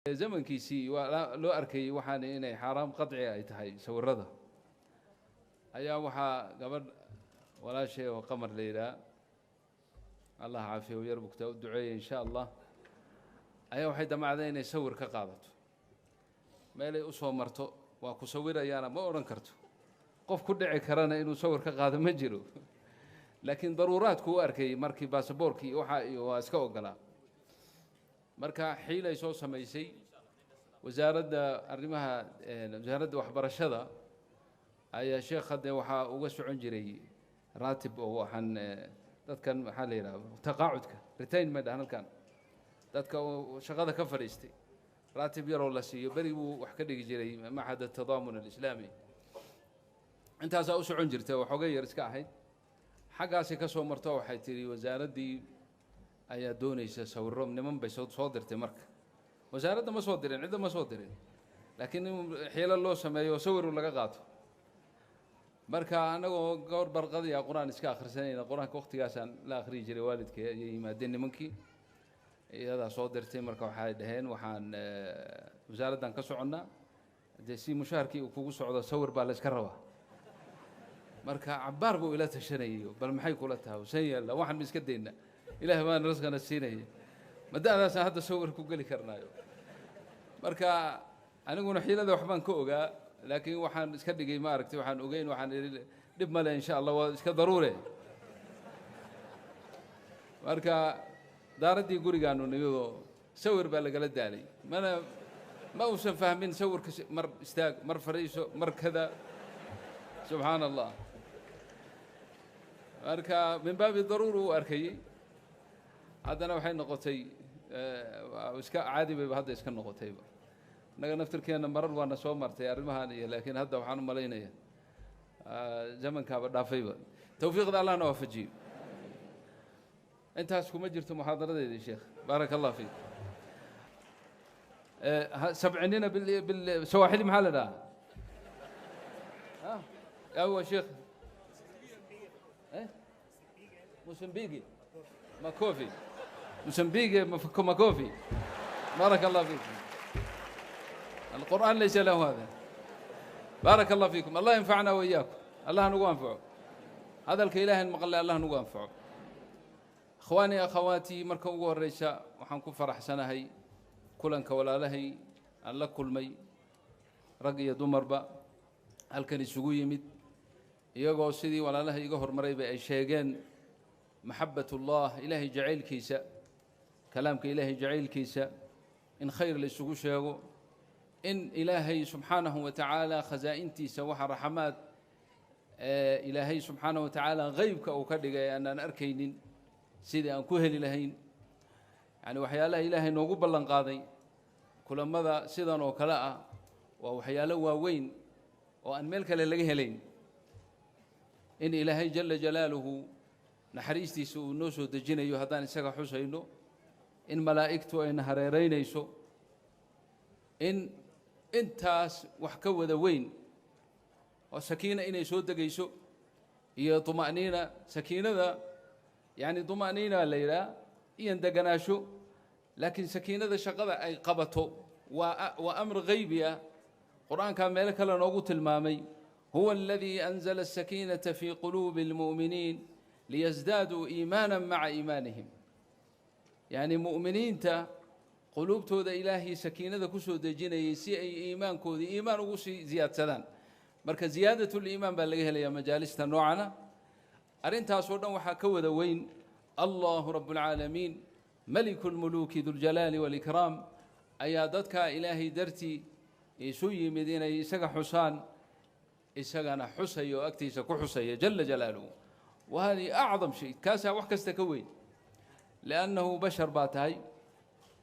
Zamankiisii waa loo arkayey waxaana inay xaaraam qaطci ay tahay sawirada. Ayaa waxaa gabadh walaashay oo Qamar la yidhaha, Allah caafiya u yar bugtaa, u duceeya in sha Allah, ayaa waxay damacday inay sawir ka qaadato. Meelay u soo marto waa ku sawirayaana ma odhan karto, qof ku dhici karana inuu sawir ka qaado ma jiro, laakiin daruuraadku u arkayey markii baasaboorkii waxa iyo waa iska ogolaa. Marka xiilay soo samaysay. Wasaaradda arrimaha, wasaaradda waxbarashada ayaa sheekha dee waxaa uga socon jiray raatib oo waxaan dadkan maxaa la yidhaha, taqaacudka, retirement halkan dadka shaqada ka fadhiistay raatib yaroo la siiyo. Beri buu wax ka dhigi jiray Maxad Atadaamun Alislaami, intaasaa u socon jirtay oo xogay yar iska ahayd. Xaggaasi ka soo marto, waxay tidhi wasaaraddii ayaa doonaysa sawiro, niman bay soo dirtay. Marka wasaaradda ma soo dirin, cidda ma soo dirin, laakiin in xiilo loo sameeyo oo sawiru laga qaato. Marka annagoo goor barqadiya qur-aan iska akhrisanayna, qur-aanka waqtigaasaan la akhriyi jiray waalidkay, ayay yimaadeen nimankii iyadaa soo dirtay. Marka waxay dhaheen waxaan wasaaraddan ka soconnaa, dee si mushaharkii uu kugu socdo sawir baa la iska rabaa. Marka cabbaar buu ila tashanayay, bal maxay kula tahay, san yeella, waxaan ma iska dayna, Ilaah baan rasqana siinaya, ma da-daasaan hadda sawir ku geli karnaayo? Marka aniguna xiilada waxbaan ka ogaa, laakiin waxaan iska dhigay ma aragtay waxaan ogeyn. Waxaan idhi dhib male, insha Allah waa iska daruure. Marka daaraddii gurigaanu nimidoo sawir baa lagala daalay, mana ma uusan fahmin sawirka, mar istaag, mar fadhiiso, mar kada, subxaana Allah. Marka min baabi daruuri u arkayey, haddana waxay noqotay iska caadi bayba hadda iska noqotayba. Innaga naftirkeenna marar waana soo martay arrimahan iyo, laakiin hadda waxaan u malaynaya zamankaaba dhaafayba. Tawfiiqda Allahna waafajiyo. Intaas kuma jirto muxaadaradeedii. Sheekh, baaraka Allah fiik. Sabcinina bilsawaaxili maxaa la dhahaa? Awa sheekh Mosambiki makofi, Mosambiki makofi. بارك الله فيكم. القرآن ليس له هذا. بارك الله فيكم، الله ينفعنا وإياكم، الله nagu anfaco hadalka Ilaahay maqle, Allah nagu anfaco. Ikhwaanii, akhawaatii, marka ugu horeysa waxaan ku faraxsanahay kulanka walaalahay aan la kulmay, rag iyo dumarba halkan isugu yimid, iyagoo sidii walaalahay iga hormarayba ay sheegeen maxabatullah, Ilaahay jacaylkiisa, kalaamka Ilaahay jacaylkiisa, in khayr la isugu sheego, in Ilaahay subxaanahu wa tacaala khasaa'intiisa waxa raxamaad Ilaahay subxaanahu wa tacaala qeybka uu ka dhigay aanaan arkaynin sidii aan ku heli lahayn, yacni waxyaalaha Ilaahay noogu ballan qaaday. Kulamada sidan oo kale ah waa waxyaalo waaweyn oo aan meel kale laga helayn, in Ilaahay jala jalaaluhu naxariistiisa uu noo soo dejinayo haddaan isaga xusayno, in malaa'igtu ayna hareeraynayso, in intaas wax ka wada weyn oo sakiina inay soo degayso iyo tuma'niina. Sakiinada yacni tuma'niina la yidhaha iyo deganaasho, laakiin sakiinada shaqada ay qabato waa amr gaybi ah. Qur-aankaa meelo kale noogu tilmaamay: huwa aladii anzala asakiinata fii quluubi اlmu'miniin liyasdaaduu iimaana maca iimaanihim. Yacni mu'miniinta quluubtooda Ilaahay sakiinada ku soo dejinayay si ay iimaankoodii iimaan ugu sii ziyaadsadaan. Marka ziyaadatuliimaan baa laga helayaa majaalista noocana. Arrintaasoo dhan waxaa ka wada weyn Allahu rabbulcaalamiin, maliku lmuluuki, duljalaali waalikraam, ayaa dadkaa Ilaahay dartii isu yimid inay isaga xusaan, isagana xusaya oo agtiisa ku xusaya jala jalaaluhu. Wa hadihi acdam shay, kaasaa wax kasta ka weyn, liannahu bashar baa tahay,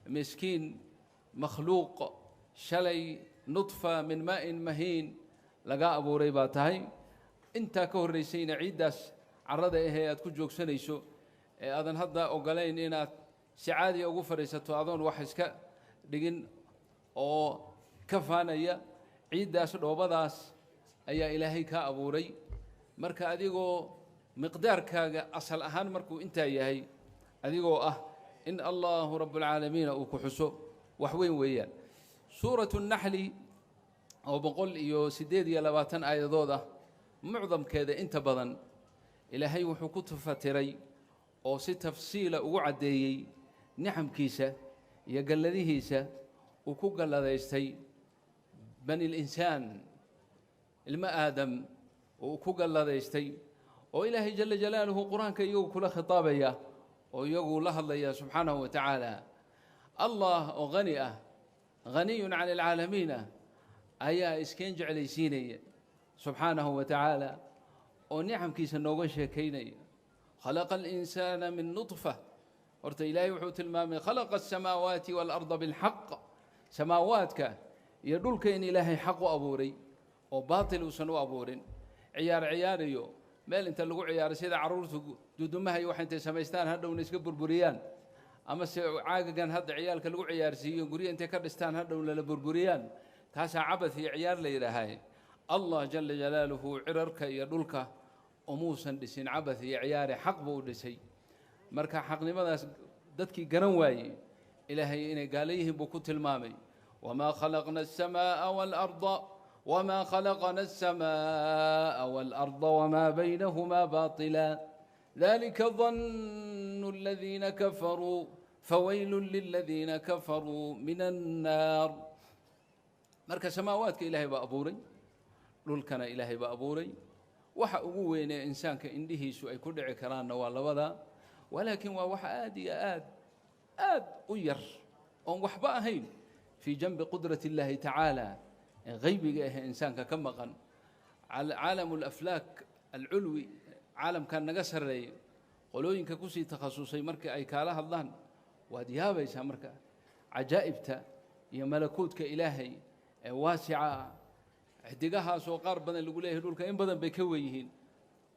miskiin, makhluuq, shalay nudfa min maa'in mahiin laga abuuray baa tahay. Intaa ka horraysayna ciiddaas carrada ahee aad ku joogsanayso ee aadan hadda ogolayn inaad si caadiya ugu fadhiisato adoon wax iska dhigin oo ka faanaya, ciiddaas dhoobadaas ayaa Ilaahay kaa abuuray. Marka adigoo miqdaarkaaga asal ahaan markuu intaa yahay, adigoo ah in Allahu rabbulcaalamiina uu ku xuso, wax weyn weeyaan. Suuratu Naxli oo 128 aayadood ah, mucdamkeeda inta badan Ilaahay wuxuu ku tafatiray oo si tafsiila ugu caddeeyey nicamkiisa iyo galladihiisa uu ku galladaystay bani linsaan, ilmo Aadam uu ku galladaystay, oo Ilaahay jala jalaaluhu Qur-aanka iyagu kula khitaabaya oo iyagu la hadlaya subxaanahu wa tacaala. Allah oo hani ah, haniyun can alcaalamiin ah, ayaa iskeen jeclaysiinaya subxaanahu wa tacaala oo nicamkiisa nooga sheekaynaya. Khalaqa alinsaana min nudfa. Horta Ilaahay wuxuu tilmaamay khalaqa asamaawaati waalarda bilxaq, samaawaadka iyo dhulka in Ilaahay xaq u abuuray oo baatil uusan u abuurin, ciyaar ciyaar iyo meel inta lagu ciyaaray sida carruurtu dudumaha iyo waxa intay samaystaan hadhowna iska burburiyaan, ama se caagagan hadda ciyaalka lagu ciyaarsiiyo guryo intay ka dhistaan hadhow lala burburiyaan, taasaa cabath iyo ciyaar la yidhaahay. Allah jala jalaaluhu cirarka iyo dhulka umuusan dhisin cabath iyo ciyaare, xaq buu u dhisay. Marka xaqnimadaas dadkii garan waayey Ilaahay inay gaalo yihiin buu ku tilmaamay. Wamaa khalaqna aلsamaaءa waalarda wma khalaqna الsamaaءa waalarda wma baynahuma baطila dalika danu aladiina kafaruu fawaylu liladiina kafaruu min annaar. Marka samaawaadka Ilaahay baa abuuray, dhulkana Ilaahay baa abuuray. Waxa ugu weynee insaanka indhihiisu ay ku dhici karaanna waa labada, walaakiin waa wax aad iyo aad aad u yar oon waxba ahayn fii janbi qudrati اllahi tacaala ee haybiga ahee insaanka ka maqan. Caalamu alaflaak alculwi, caalamkan naga sarreeya, qolooyinka kusii takhasusay marka ay kaala hadlaan waad yaabaysaa. Marka cajaa'ibta iyo malakuudka Ilaahay ee waasica ah, xidigahaasoo qaar badan lagu leeyahay dhulka in badan bay ka wen yihiin,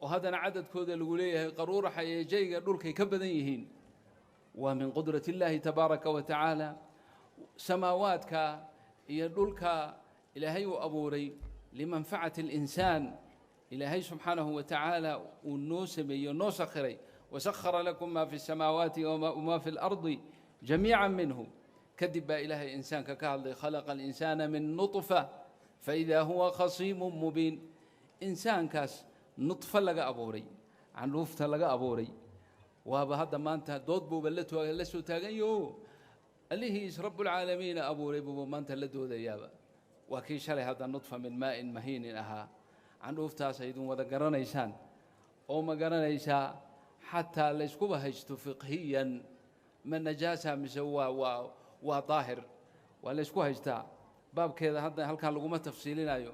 oo haddana cadadkooda lagu leeyahay qaruuraxa iyo jayga dhulkay ka badan yihiin, waa min qudrati اllahi tabaaraka wa tacaala. Samaawaadka iyo dhulka Ilaahay uu abuuray limanfacati اlinsaan, Ilaahay subxaanahu wa tacaala uu noo sameeyey o noo sakhiray. Wasakhara lakum ma fi الsamaawaati wma fi اlardi jamiica minhu. Kadib baa Ilaahay insaanka ka hadlay. Khalaqa alinsaana min nطfa faإida huwa khasiimu mubiin. Insaankaas nudfo laga abuuray, candhuufta laga abuuray, waaba hadda maanta dood buuba la soo taagan yaho. Allihiis rabbulcaalamiina abuuray buuba maanta la doodayaaba. Waa kii shalay hadda nudfa min maa'in mahiinin ahaa. Candhuuftaas aydun wada garanaysaan oo ma garanaysaa, xataa layskuba haysto fiqhiyan, ma najaasa mise waa daahir, waa laysku haystaa. Baabkeeda hadda halkan laguma tafsiilinayo,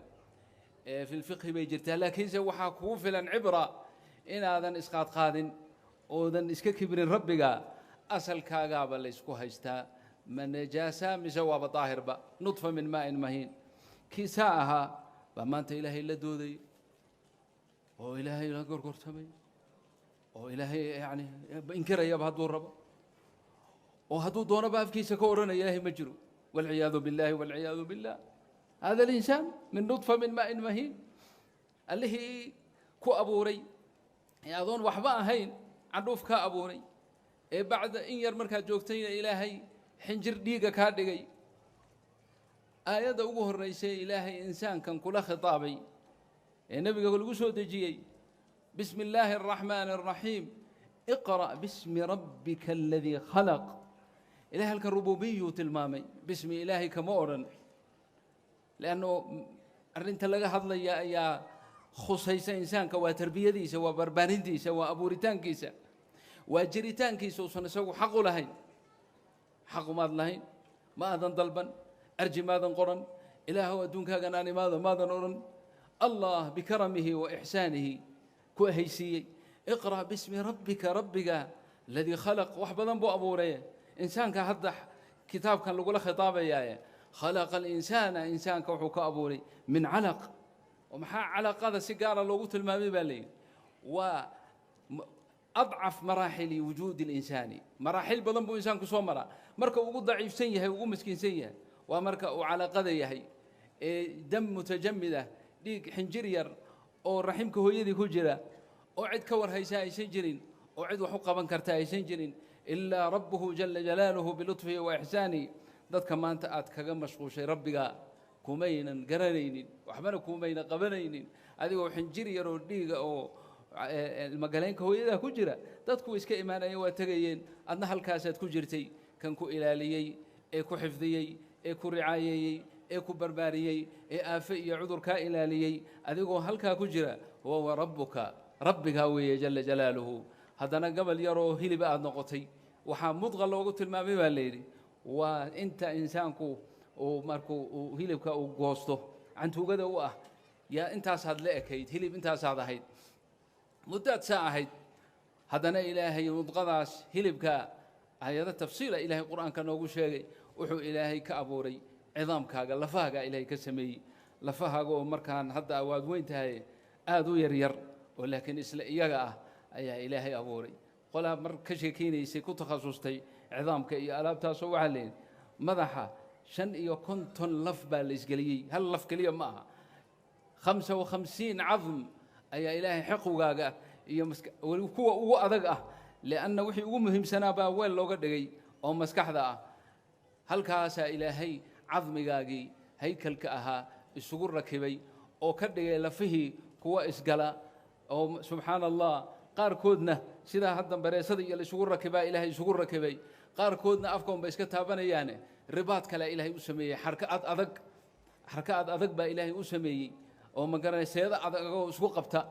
fi lfiqhi bay jirtaa, laakiinse waxaa kugu filan cibra inaadan isqaadqaadin oodan iska kibrin rabbiga. Asalkaagaaba laysku haystaa, ma najaasa mise waaba daahirba. Nudfa min maa'in mahiin kiisaa ahaa baa maanta Ilaahay la dooday oo Ilaahay la gorgortamay oo Ilaahay yani inkirayaba hadduu rabo, oo hadduu doonaba afkiisa ka odhanaya Ilaahay ma jiro, walciyaadu biاllahi, walciyaadu billah. Hada alinsaan min nudfa min maa'in mahiin, allihii ku abuuray ee adoon waxba ahayn candhuuf kaa abuuray, ee bacda in yar markaad joogtayna Ilaahay xinjir dhiiga kaa dhigay. Aayadda ugu horraysay Ilaahay insaankan kula khitaabay ee nebiga lagu soo dejiyey: bismi illaahi araxmaani araxiim, iqra' bismi rabbika aladii khalaq. Ilahay halkan rububiyuu tilmaamay, bismi Ilaahay kama odhan, leanno arrinta laga hadlaya ayaa khusaysa insaanka, waa tarbiyadiisa, waa barbaarintiisa, waa abuuritaankiisa, waa jiritaankiisa uusan isagu xaq u lahayn. Xaq umaad lahayn, ma aadan dalban, arji maadan qoran, Ilaahow adduunkaagan aan imaado maadan odhan. Allah bikaramihi wa ixsaanihi ku ahaysiiyey. Iqra' bismi rabbika, rabbiga aladii khalaq, wax badan buu abuuray, insaanka hadda kitaabkan lagula khitaabayaaye. Khalaqa alinsaana, insaanka wuxuu ka abuuray min calaq. Oo maxaa calaqada si gaara loogu tilmaamay baa layidhi? Waa adcaf maraaxili wujuudi اlinsaani. Maraaxil badan buu insaanku soo maraa. Marka ugu daciifsan yahay, ugu miskiinsan yahay, waa marka uu calaqada yahay ee dam mutajamid ah, dhiig xinjir yar oo raximka hooyadii ku jira, oo cid ka war haysa aysan jirin, oo cid wax u qaban karta aysan jirin ilaa rabbuhu jala jalaaluhu bilutfihi wa ixsaanihi. Dadka maanta aad kaga mashquushay rabbiga kumaynan garanaynin, waxbana kumayna qabanaynin. Adigoo xinjir yaroo dhiiga oo ilmagaleenka hooyadaa ku jira, dadku iska imaanayeen, waa tegayeen, adna halkaasaad ku jirtay. Kan ku ilaaliyey ee ku xifdiyey ee ku ricaayeeyey ee ku barbaariyey ee aafe iyo cudur kaa ilaaliyey adigoo halkaa ku jira, huwa rabbuka, rabbigaa weeye jala jalaaluhu. Haddana gabal yaroo hiliba aada noqotay, waxaa mudqa loogu tilmaamay baa layidhi waa inta insaanku uu markuu uu hilibka uu goosto cantuugada u ah, yaa intaasaad la ekayd, hilib intaasaad ahayd, muddaad saa ahayd. Haddana Ilaahay mudqadaas hilibka, aayado tafsiila Ilaahay Qur-aanka noogu sheegay, wuxuu Ilaahay ka abuuray cidaamkaaga, lafahaaga Ilaahay ka sameeyey. Lafahaaga oo markaan hadda waad weyn tahay aada u yaryar oo laakiin isla iyaga ah ayaa Ilaahay abuuray. Qolaa mar ka sheekeynaysay ku takhasustay cidaamka iyo alaabtaasoo waxaa leeyihi madaxa 55 laf baa la isgeliyey, hal laf keliya ma aha. 55 cadm ayaa Ilaahay xeqwgaaga iyo weli kuwa ugu adag ah, lianna wixii ugu muhiimsanaa baa weel looga dhigay oo maskaxda ah. Halkaasaa Ilaahay cadmigaagii haykalka ahaa isugu rakibay oo ka dhigay lafihii kuwa isgala oo subxaana Allah, qaarkoodna sidaa hadda bareesada iyo la isugu rakibaa Ilaahay isugu rakibay, qaarkoodna afka unba iska taabanayaane ribaad kale Ilaahay u sameeyey, xarka ad adag, xarka ad adag baa Ilaahay u sameeyey oo ma garanay seeda adag oo isku qabta.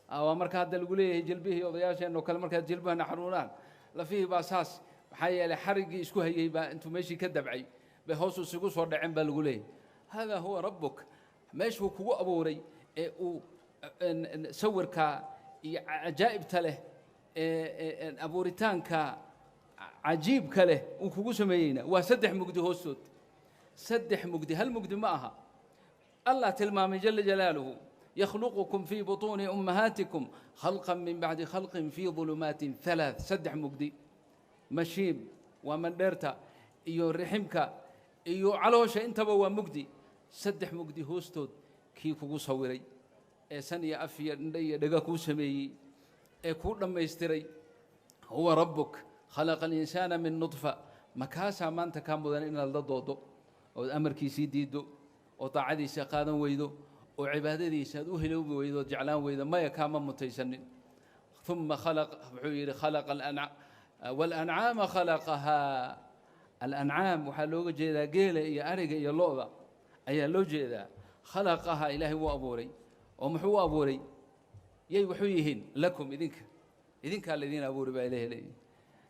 Waa marka hadda lagu leeyahay jilbihii odayaasheen oo kale markaad jilbahana xanuunaan, lafihii baa saas, maxaa yeelay xariggii isku hayey baa intuu meeshii ka dabcay bay hoos isugu soo dhaceen baa lagu leeyahay. Haadaa huwa rabbuk, meeshuu kugu abuuray ee uu sawirka iyo cajaa'ibta leh ee abuuritaanka cajiibka leh uu kugu sameeyeyna waa 3 mugdi hoostood. 3 mugdi, hal mugdi ma aha. Allah tilmaamay jala jalaaluhu, yakhluqukum fii butuuni ummahaatikum khalqan min bacdi khalqin fii dulumaatin halaath. 3 mugdi, mashiib waa mandheerta iyo riximka iyo caloosha, intaba waa mugdi. 3 mugdi hoostood kii kugu sawiray ee san iyo af iyo indho iyo dhega kuu sameeyey ee kuu dhammaystiray, huwa rabbuk, khalaqa alinsaana min nudfa. Makaasaa maanta kaa mudan inaad la doodo ood amarkiisii diiddo oo daacadiisa qaadan weydo oo cibaadadiisa aad u hiloobi weydo ood jeclaan weydo? Maya, kaama mutaysanin. Uma khalaq, wuxuu yidhi khalaqa walancaama khalaqahaa. Alancaam waxaa looga jeedaa geela iyo ariga iyo lo'da ayaa loo jeedaa. Khalaqahaa, Ilaahay wuu abuuray oo muxuu u abuuray? Yay wuxuu yihiin lakum, idinka, idinkaa laydin abuuray baa Ilahay leeyahy.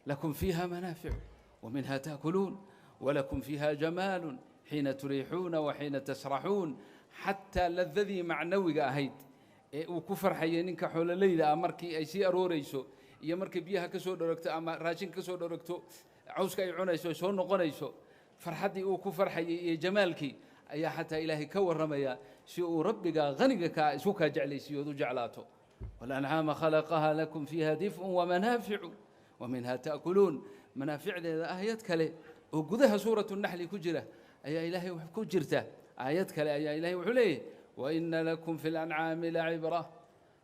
Lakum fiiha manaaficu waminha taakuluun walakum fiiha jamaalun xiina turiixuuna wa xiina tasraxuun. Xataa ladadii macnawiga ahayd ee uu ku farxayay ninka xoololeyda ah markii ay sii arooreyso iyo markay biyaha ka soo dharogto ama raashinka ka soo dharogto, cawska ay cunayso ay soo noqonayso, farxaddii uu ku farxayay iyo jamaalkii ayaa xataa Ilaahay ka warramaya si uu rabbiga haniga kaa isku kaa jeclaysiiyo ood u jeclaato. Walancaama khalaqahaa lakum fiiha dif'un wamanaaficu waminha ta'kuluun. Manaaficdeeda aayad kale oo gudaha suuratu naxli ku jira ayaa Ilaahay ku jirta. Aayad kale ayaa Ilahay wuxuu leeyahy, waina lakum fi lancaami lacibra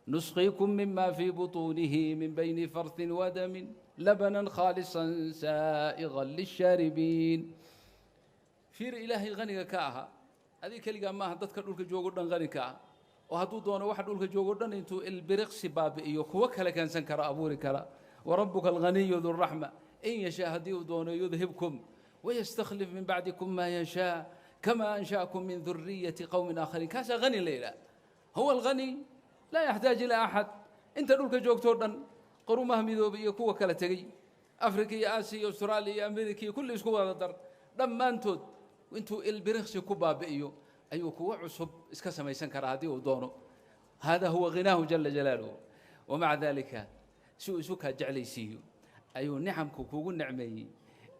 nusqiikum mima fii butuunihi min bayni farthin wadamin labanan khaalisan saa'igan lishaaribiin. Fiir, Ilaahay haniga ka ahaa, adiga keligaa maaha, dadka dhulka joogo dhan hani ka ah, oo hadduu doono waxa dhulka joogo dhan intuu ilbiriqsi baabi'iyo kuwo kale keensan kara, abuuri kara. Warabuka alghaniyu duraxma, in yashaa, haddii uu doono, yudhibkum wayastakhlif min bacdikum maa yashaa kama ansha'akum min duriyati qowmin aakhariin. Kaasaa hani la yidhaah, huwa alghani laa yaxtaaj ilaa axad. Inta dhulka joogtoo dhan, qarumaha midoobay iyo kuwa kala tegey, Afrika iyo Aasiya iyo Austraaliya iyo Amerika iyo kulli isku wada dar, dhammaantood intuu ilbiriqsi ku baabi'iyo ayuu kuwo cusub iska samaysan karaa haddii uu doono. Hada huwa ghinaahu jala jalaaluhu. Wamaca dalika si uu isu kaa jeclaysiiyo ayuu nicamku kugu nicmeeyey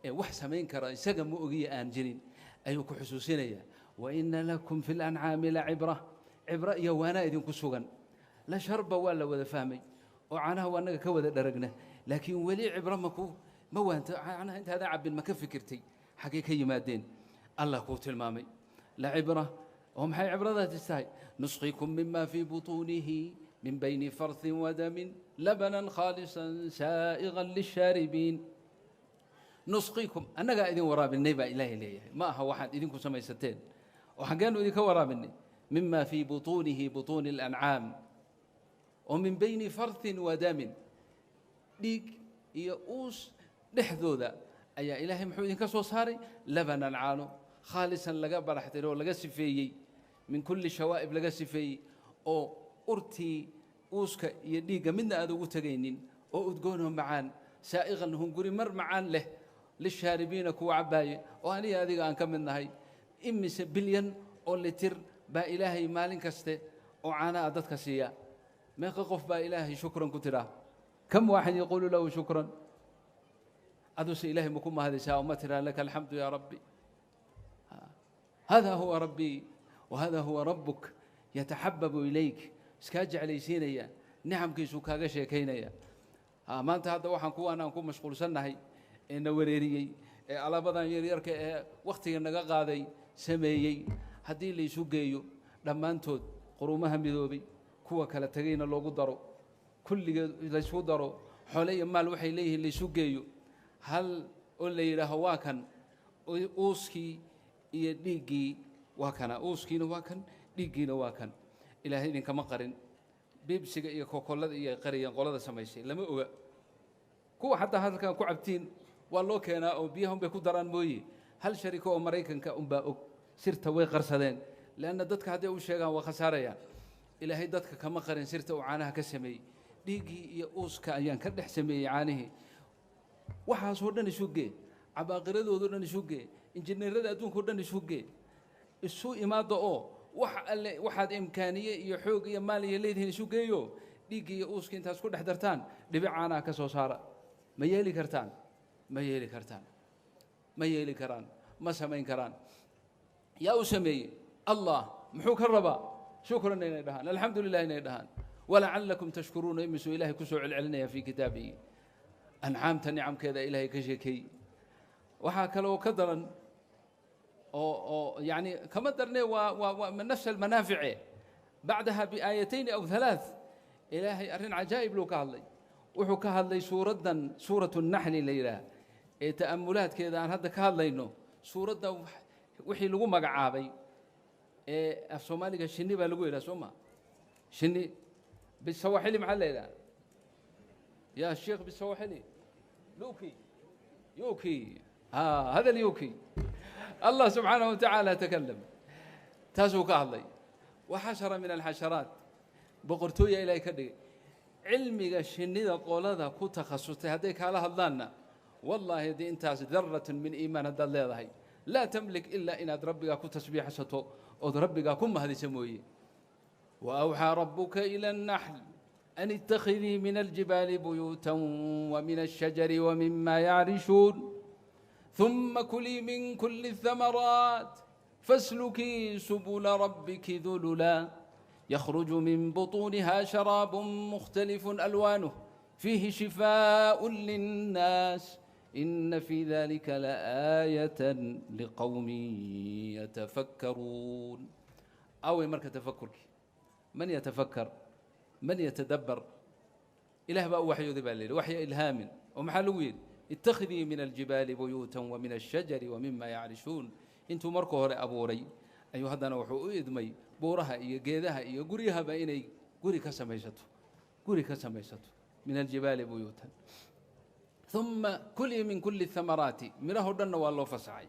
ee wax samayn kara isaga ma ogiya aan jirin ayuu ku xusuusinayaa. Waina lakum fi lancaami lacibra, cibro iyo waanaa idinku sugan. La sharba waa la wada fahmay oo caanaha waa annaga ka wada dharagna, laakiin weli cibro maku ma waanta caanaha intaadan cabbin ma ka fikirtay xaggay ka yimaadeen? Allah kuu tilmaamay lacibra oo maxay cibradaasi tahay? Nusqikum mima fii butuunihi min bayni farthin wadamin labanan khaalisan saa'igan lishaaribiin. Nusqiikum, annagaa idin waraabinay baa Ilaahay leeyahay. Ma aha waxaad idinku samaysateen. Oo xaggeenu idinka waraabinay? Mima fii butuunihi, butuuni alancaam, oo min bayni farthin wa damin, dhiig iyo uus dhexdooda ayaa Ilaahay muxuu idinka soo saaray? Labanan, caano khaalisan, laga baraxtiray oo laga sifeeyey min kulli shawaa'ib, laga sifeeyey oo urtii uuska iyo dhiigga midna aad ugu tegaynin, oo udgoonoo macaan, saa'iqan, hunguri mar macaan leh, lishaaribiina, kuwa cabbaaye, oo aniga adiga aan ka mid nahay. Imise bilyan oo litir baa Ilaahay maalin kaste oo caanaha dadka siiya? Meeqa qof baa Ilaahay shukran ku tidhaa? Kam waaxid yaquulu lahu shukran? Aduse Ilaahay ma ku mahadisaa oo ma tidhaa laka alxamdu yaa rabbi? Hada huwa rabbii wahada huwa rabbuk, yataxababu ilayk, iskaa jeclaysiinaya, nicamkiisuu kaaga sheekaynaya. Maanta hadda waxaan kuwaan aan ku mashquulsannahay ee na wareeriyey ee alaabadan yaryarka ee wakhtiga naga qaaday sameeyey, haddii laysu geeyo dhammaantood, quruumaha midoobay kuwa kala tegayna loogu daro, kulligeed laysu daro, xoole iyo maal waxay leeyihiin laysu geeyo, hal oo la yidhaaho waa kan uuskii iyo dhiiggii, waa kana uuskiina, waa kan dhiiggiina, waa kan. Ilaahay idinkama qarin. Pepsiga iyo Coca-Colada iyo qariyeen qolada samaysay lama oga. Kuwa xataa halkan ku cabtiin waa loo keenaa oo biyaha unbay ku daraan mooye. Hal shariko oo Maraykanka unbaa og sirta, way qarsadeen, leanna dadka hadday u sheegaan waa khasaarayaan. Ilaahay dadka kama qarin sirta uu caanaha ka sameeyey. Dhiiggii iyo uuska ayaan ka dhex sameeyey caanihii. Waxaasoo dhan isu gee, cabaaqiradoodoo dhan isu gee, injineerada adduunka o dhan isu gee, isu imaada oo wax alle waxaad imkaaniye iyo xoog iyo maal iyo leedihiin isu geeyo, dhiiggii iyo uuskii intaad isku dhex dartaan dhibic caanaha ka soo saara. Ma yeeli kartaan? Ma yeeli kartaan? Ma yeeli karaan, ma samayn karaan. Yaa u sameeyey? Allah. Muxuu ka rabaa? Shukran inay dhahaan, alxamdu lilah inay dhahaan, walacalakum tashkuruuna. Imisuu Ilahay kusoo celcelinaya fii kitaabihi? Ancaamta nicamkeeda Ilaahay ka sheekeeyey. Waxaa kaloo ka daran oo yani kama darne, waa nafs almanaafice, bacdaha biaayatayn aw halaath Ilaahay arrin cajaa'ib luu ka hadlay. Wuxuu ka hadlay suuraddan, suuratu naxli la yidhaah, ee ta'amulaadkeeda aan hadda ka hadlayno. Suuradda wixii lagu magacaabay ee af Soomaaliga shinni baa lagu yidhaha, soo ma? Shinni bisawaxili maxaa la yidhaha ya sheekh? Bisawaxili luki, yuki. Hada lyuki Allah subxaanaه watacaala takalam, taasuu ka hadlay. Waxashara min alxasharaat, boqortooya Ilaahay ka dhigay. Cilmiga shinnida qolada ku takhasustay hadday kaala hadlaanna, wallaahi haddii intaas daratun min iimaan haddaad leedahay, laa tamlik ilaa inaad rabbigaa ku tasbiixsato ood rabbigaa ku mahdisa mooye. وأوحى ربك إلى النحل أن اتخذي من الجبال بيوتا ومن الشجر ومما يعرشون، ثم كلي من كل الثمرات فاسلكي سبل ربك ذللا، يخرج من بطونها شراب مختلف ألوانه فيه شفاء للناس، إن في ذلك لآية لقوم يتفكرون. أو مركز تفكرك، من يتفكر؟ من يتدبر؟ إله بقى وحي ذي بالليل، وحي إلهام، ومحلوين اتخذي من الجبال بيوتا ومن الشجر ومما يعرشون. Intuu marka hore abuuray ayuu haddana wuxuu u idmay buuraha iyo geedaha iyo guryahaba inay guri ka samaysato, guri ka samaysato. Min aljibaali buyuutan ثuma kulii min kuli thamaraati, midhaho dhanna waa loo fasaxay.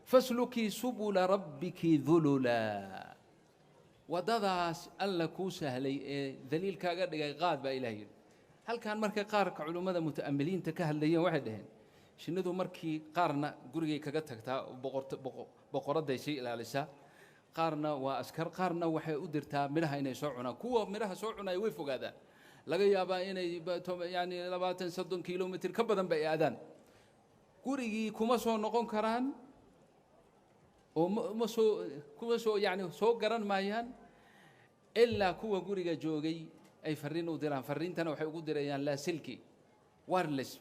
Faslukii subula rabbiki dulula, waddadaas Alla kuu sahlay ee daliil kaaga dhigay qaad, baa Ilaah yidhi. Halkan markay qaarka culimmada muta'amiliinta ka hadlayeen waxay dhaheen, shinnidu markii qaarna gurigay kaga tagtaa, boqoradday sii ilaalisaa, qaarna waa askar, qaarna waxay u dirtaa midhaha inay soo cunaan. Kuwa midhaha soo cunaya way fogaadaan, laga yaabaa inay yani 20, 30 kilomitr ka badan ba ay aadaan. Gurigii kuma soo noqon karaan oo ma soo kuma soo yani soo garan maayaan ilaa kuwa guriga joogay ay fariin u diraan. Fariintana waxay ugu dirayaan laasilki, wireless.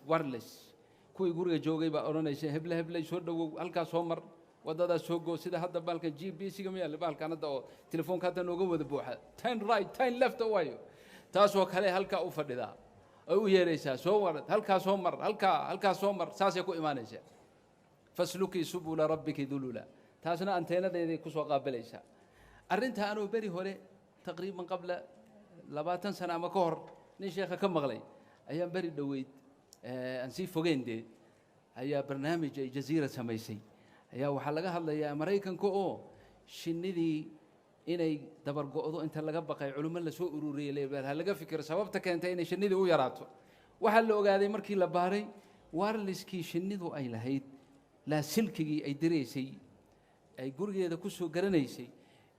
Kuwii guriga joogay baa odhanaysa: "Heble, hebley, soo dhowow, halkaas soo mar, waddadaas soo goo." Sida hadda baalkan GPS-ga ma yaalla, baalkan hadda oo telefoonka hadda nooga wada buuxa, turn right, turn left, waayo taasoo kale halkaa u fadhidaa. Ay u yeeraysaa, soo warad, halkaa soo mar, halkaa soo mar, saasay ku imaanaysaa. Faslukii subula rabbiki dulula, taasna anteenadeeday ku soo qaabilaysaa. Arrinta anuu beri hore, taqriiban qabla 20 sana ama ka hor, nin sheekha ka maqlay ayaan beri dhoweyd aan sii fogeyn dee ayaa barnaamij ay Jaziira samaysay ayaa waxaa laga hadlayaa Maraykanka oo shinnidii inay dabargo'do inta laga baqay, culummo lasoo ururiyey leebel ha laga fikiro sababta keentay inay shinnidii u yaraato. Waxaa la ogaaday markii la baaray wirelesskii shinnidu ay lahayd, laasilkigii ay diraysay, ay gurigeeda ku soo garanaysay,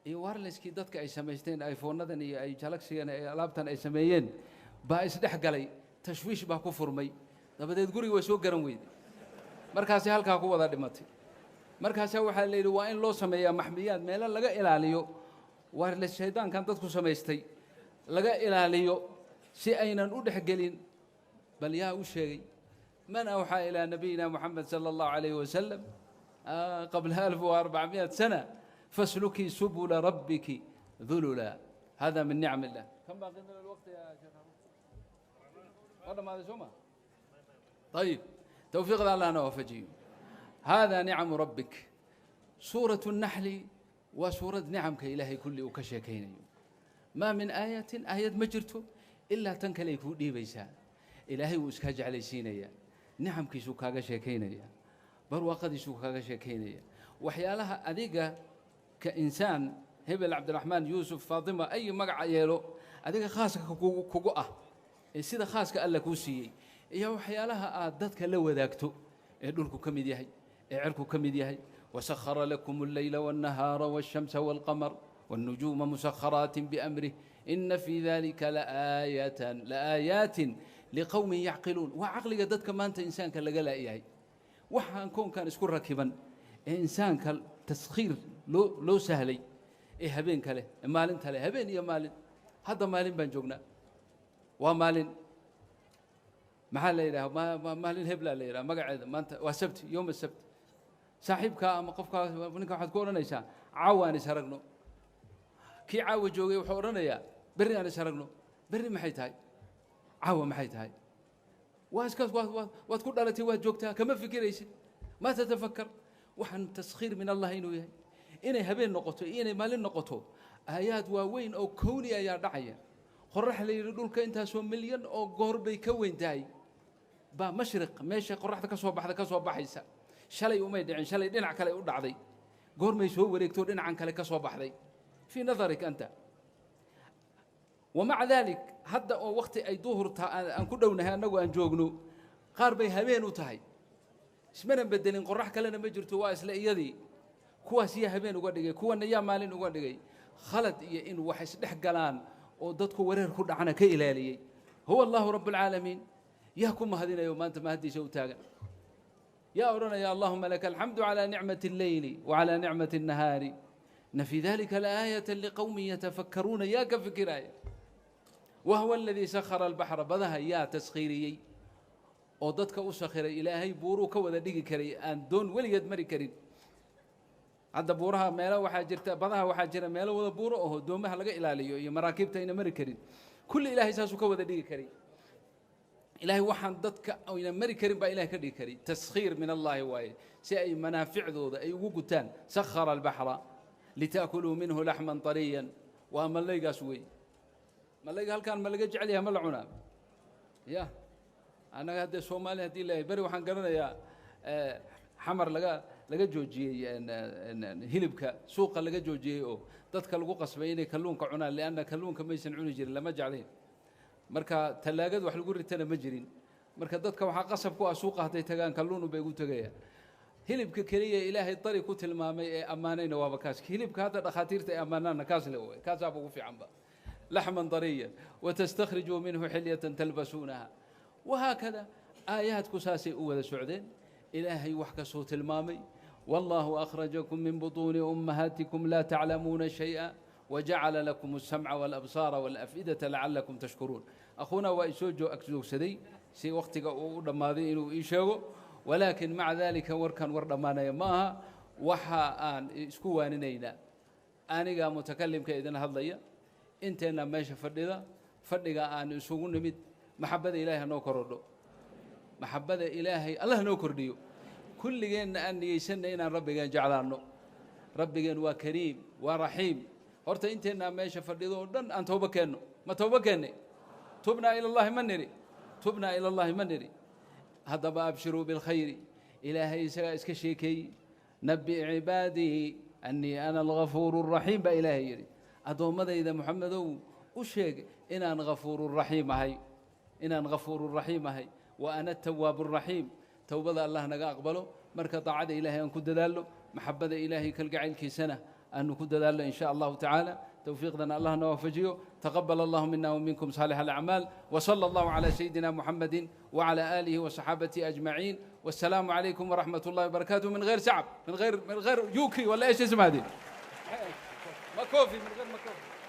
iyo wirelesskii dadka ay samaysteen, iPhone-adan iyo ay Galaxygan ay alaabtan ay sameeyeen baa isdhex galay, tashwiish baa ku furmay, dabadeed guriga way soo garan weyday, markaasi halkaa ku wada dhimatay. Markaasaa waxaa la yidhi waa in loo sameeyaa maxmiyaad, meelo laga ilaaliyo wireless shaydaankan dadku samaystay laga ilaaliyo si aynan u dhexgelin. Bal yaa u sheegay? Man awxaa ilaa nabiyina Moxamed sala Allahu calayhi wasalam qabla 1400 sana faslukii subula rabbiki dulula? Hada min nicam illah. Kam baaqi min alwaqt ya sheekh? Waa dhammaaday soo ma? Ayib, towfiiqda Allahna waafajiyo. Hada nicamu rabbik. Suuratu Naxli waa suurad nicamka Ilaahay kulli uu ka sheekaynayo. Maa min aayatin, aayad ma jirto ilaa tan kale ay kuu dhiibaysaa. Ilaahay wuu iskaa jeclaysiinayaa, nicamkiisuu kaaga sheekaynaya, barwaaqadiisuu kaaga sheekaynaya, waxyaalaha adiga ka insaan hebel, Cabdiraxmaan, Yuusuf, Faatima, ay magaca yeelo, adiga khaaska kugu ah ee sida khaaska Alla kuu siiyey, iyo waxyaalaha aad dadka la wadaagto ee dhulku ka mid yahay, ee cirku ka mid yahay. Wasakhara lakum alleyla walnahaara walshamsa walqamar والنجوم مسخرات بأمره إن في ذلك لآية لآيات لقوم يعقلون. Waa caqliga dadka maanta insaanka laga laayahay. Waxaan koonkan isku rakiban ee insaanka taskhiir loo sahlay ee habeenka leh ee maalinta leh, habeen iyo maalin. Hadda maalin baan joognaa, waa maalin, maxaa la yidhaha, maalin heblaa la yidhaha magaceeda. Maanta waa sabti, yowm sabt. Saaxiibkaa ama qofkaa, ninka waxaad ku odhanaysaa caawa aan is aragno. Kii caawa joogay wuxuu odhanayaa berri aan is aragno. Berri maxay tahay? Caawa maxay tahay? Waa iskaas, waad ku dhalatay, waad joogtaa, kama fikiraysid, ma tatafakar waxaan taskhiir min Allah inuu yahay, inay habeen noqoto iyo inay maalin noqoto. Aayaad waaweyn oo kowni ayaa dhacaya. Qorax la yidhi dhulka intaasoo milyan oo goor bay ka weyn tahay baa mashriq, meesha qoraxda ka soo baxda, ka soo baxaysa. Shalay umay dhicin, shalay dhinac kale u dhacday, goormay soo wareegto dhinacan kale ka soo baxday fii nadarik anta? Wamaca dalik hadda oo wakti ay duhurta aan ku dhownahay annagu aan joogno, qaar bay habeen u tahay. Ismana bedelin, qorax kalena ma jirto, waa isla iyadii. Kuwaas yaa habeen uga dhigay? Kuwana yaa maalin uga dhigay? Khalad iyo in wax isdhex galaan oo dadku wareer ku dhacana ka ilaaliyey huwa Allahu rabb alcaalamiin. Yaa ku mahadinayo maanta mahaddiisa u taagan? Yaa odhanaya allahuma laka alxamdu calaa nicmati alleyli wacalaa nicmati الnahaari, ina fii dalika laaayata liqowmin yatafakkaruuna? Yaa ka fikiraya? Wahuwa aladii sakhara albaxra, badaha yaa taskhiiriyey oo dadka u sakhiray? Ilaahay buuruu ka wada dhigi karay aan doon weligeed mari karin. Hadda buuraha meelo waxaa jirta, badaha waxaa jira meelo wada buuro aho doomaha laga ilaaliyo iyo maraakiibta ayna mari karin. Kulli Ilaahay saasuu ka wada dhigi karay. Ilaahay waxaan dadka ayna mari karin baa Ilahay ka dhigi karay. Taskhiir min Allahi waaye, si ay manaaficdooda ay ugu gutaan. Sakhara albaxra litaakuluu minhu laxman طariyan. Waa malaygaas wey. Malayga halkaan ma laga jecel yahay? Ma la cunaa? Ya annaga haddee Soomaali haddii leeyahay, beri waxaan garanayaa Xamar laga joojiyey hilibka, suuqa laga joojiyey oo dadka lagu qasbay inay kalluunka cunaan, lianna kalluunka maysan cuni jirin, lama jeclayn. Marka tallaagad wax lagu ritana ma jirin. Marka dadka waxaa qasab ku ah suuqa hadday tagaan kalluun bay ugu tegayaan. Hilibka keliya Ilaahay dari ku tilmaamay ee ammaanayna waaba kaas. Hilibka hadda dhakhaatiirta ay ammaanaanna kaas le way, kaasaaba ugu fiicanba. Laxman dariyan watastakhrijuu minhu xilyatan talbasuunaha wahaakada. Aayaadku saasay u wada socdeen. Ilaahay wax kastuu tilmaamay. Wallaahu akhrajakum min butuuni ummahaatikum laa taclamuuna shayئa wajacala lakum الsamca wاlabsaara wاlaf'idata lacalakum tashkuruun. Akhuuna waa isoo agjoogsaday si wakhtiga uu u dhammaaday inuu ii sheego, walaakin maca dalika warkan war dhammaanaya ma aha. Waxa aan isku waaninaynaa, aniga mutakalimka idin hadlaya, inteenna meesha fadhida, fadhiga aan isugu nimid Maxabada Ilaahay hanoo korodho, maxabada Ilaahay Allah noo kordhiyo. Kulligeenna aan niyeysanna inaan Rabbigeen jeclaanno. Rabbigeen waa kariim, waa raxiim. Horta inteennaa meesha fadhido oo dhan aan toobo keenno. Ma toobo keennay? Tubnaa ila Allahi ma nidhi? Tubnaa ila Allahi ma nidhi? Haddaba abshiruu bilkhayri. Ilaahay isagaa iska sheekeeyey. Nabi cibaadii annii ana algafuuru raxiim baa Ilaahay yidhi. Addoommadayda Moxamedow u sheeg inaan ghafuururaxiim ahay, inaan ghafuururaxiim ahay, wa ana atawaabu raxiim. Towbada Allah naga aqbalo. Marka daacada Ilaahay aan ku dadaalno, maxabada Ilaahay kalgacaylkiisana aanu ku dadaalno, in sha Allahu tacaala. Towfiiqdana Allah na waafajiyo. Taqabal allahu mina وminkum saalix alacmaal, wsala allahu calى sayidina muxamadi wعalى aalihi وصaxaabatihi ajmaciin. والسلام عليكم ورحمة الله وبركاته. من غير سعب، من غير يوكي ولا ايش اسمها دي، ماكوفي، من غير ماكوفي.